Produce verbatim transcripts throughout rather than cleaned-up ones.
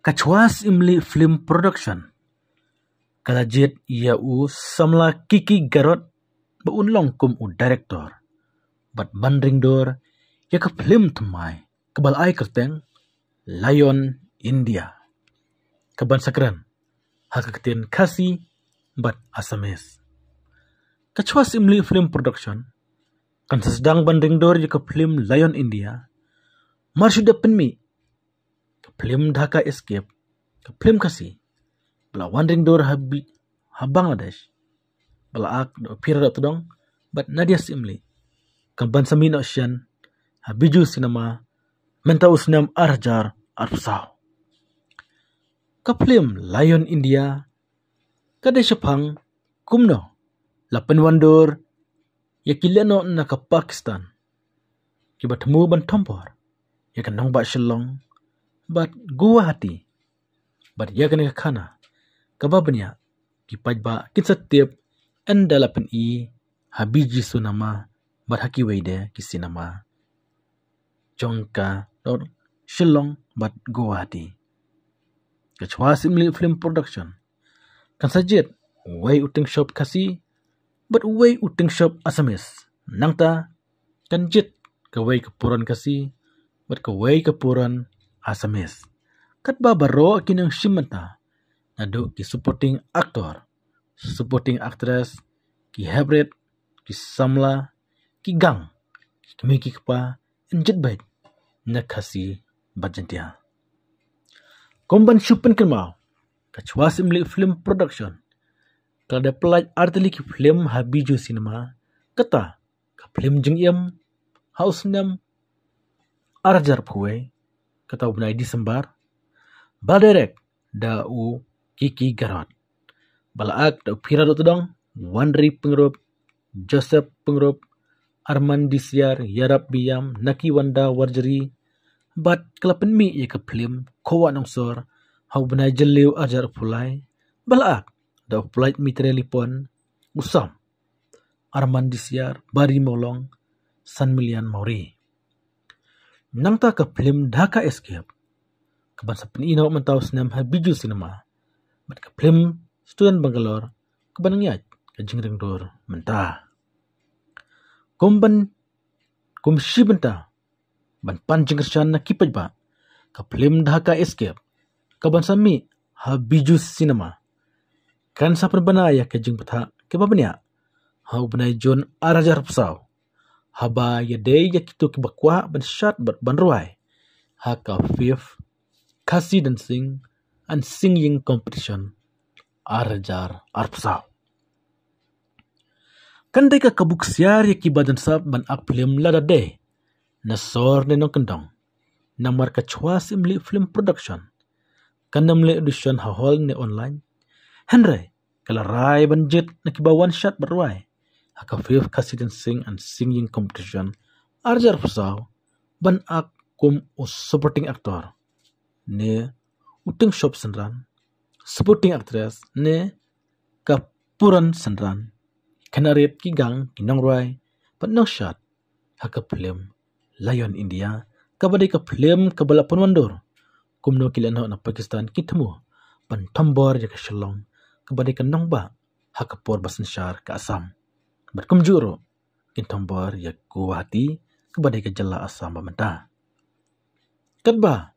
Ka Chwa Syiemlieh Film Production ka la jied ïa u samla Kiki Garot ba un long kum u director bad ban ring dur ïa ka film thymmai kaba la ai kyrteng Lion India, kaban sa kren ha ka ktien Khasi bad Assamese. Ka Chwa Syiemlieh Film Production kan sa sdang ban ring dur ïa ka film Lion India mar shu dep pynmih ka film Dhaka Escape, ka film Khasi ba la wan ring dur ha Bangladesh, ba la ak da u Phira Dohtdong bad Nadia Syiemlieh, kaban sa mih noh shen ha Bijou Cinema mynta u snem ar hajar arphew saw. Ka film Lion India ka dei shaphang kumno la pynwandur ïa ki lehnoh na ka Pakistan kiba thmu ban thombor ïa ka nongbah Shillong bad Guwahati, bad ïa kane ka khana kaba bniah ki paidbah kin sa tip ynda la pyni ha Bijou Cinema bad ha kiwei de ki cinema jong ka dor Shillong bad Guwahati. Ka Chwa Syiemlieh Film Production kan sa jied uwei u tyngshop Khasi bad uwei u tyngshop Assamese. Nangta kan jied kawei ka puran Khasi bad kawei ka puran Assamese. Katba baroh ki nongshim bynta, naduh ki supporting actor, supporting actress, ki heprit, ki samla, ki gang, ki kmie ki kpa, yn jied beit na Khasi bad Jaiñtia. Kumban shu pynkynmaw, ka Chwa Syiemlieh Film Production ka la dep pyllait artylli ki film ha Bijou Cinema, kata ka film Jingim ha u snem ar hajar arphew wei, kata u bnai December, ba la direct da u Kiki Garot, ba la ak da u Phira Dohtdong, Wanri Pyngrope, Joseph Pyngrope, Arman Disiar, Yarap Biam, Nakiwanda Warjri, bad ka la pynmih ïa ka film Khowa Nongsor ha u bnai Jylliew ar hajar arphew lai, ba la ak da u Plaid Mitre Lipon, u Sam, Arman Disiar, Bari Mawlong, Sanmilian Mawrie. Nangta ka film Dhaka Escape kaban sa pyni noh mynta u snem ha Bijou Cinema, bad ka film Student Bangalore kaban nang ïaid ka jingring dur mynta. Kumban kum shi bynta ban pan jingkyrshan na ki paidbah, ka film Dhaka Escape kaban sa mih ha Bijou Cinema kan sa pynbna ïa ka jingbthah kaba bniah ha u bnai June ar hajar arphew saw, haba ïadei ïa kito kiba kwah ban shad bad ban rwai ha ka fifth Khasi Dancing and Singing Competition ar hajar arphew saw. Kan dei ka kabu ksiar ïa kiba don sap ban ak film lada dei na sor ne nongkyndong, namar ka Chwa Syiemlieh Film Production kan ym leh audition ha hall ne online. Hynrei ka la rai ban jied na kiba wan shad bad rwai ha ka fifth Khasi Dancing and Singing Competition ar hajar arphew saw ban ak kum u supporting actor ne u tyngshop synran, supporting actress ne ka puran synran, khynnah rit, ki gang, ki nongrwai bad nongshad ha ka film Lion India, kaba dei ka film kaba la pynwandur kumno ki lehnoh na Pakistan ki thmu ban thombor ïa ka Shillong, kaba dei ka nongbah ha ka por ba synshar ka Assam, bad kumjuh ruh kin thombor ïa Guwahati, kaba dei ka jylla Assam ba mynta. Katba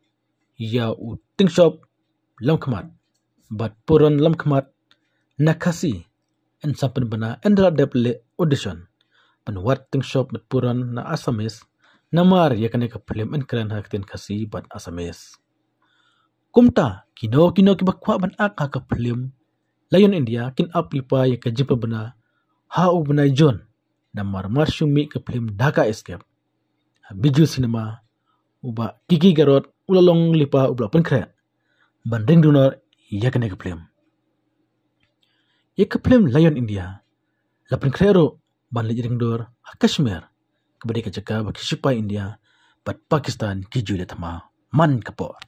ïa u tyngshop lamkhmat bad puran lamkhmat na Khasi yn sa pynbna ynda la dep leh audition. Pynwad tyngshop bad puran na Assamese, namar ïa kane ka film yn kren ha ka ktien Khasi bad Assamese. Kumta kino kino kiba kwah ban ak ha ka film Lion India kin ap lypa ïa ka jingpynbna ha u bnai June, namar mar shu mih ka film Dhaka Escape ha Bijou Cinema, u Bah Kiki Garot u la long lypa uba la pynkhreh ban ring dur ïa kane ka film. Ïa ka film Lion India la pynkhreh ruh ban leit ring dur ha Kashmir, kaba dei ka jaka ba ki shipai India bad Pakistan ki ju leh thma man ka por.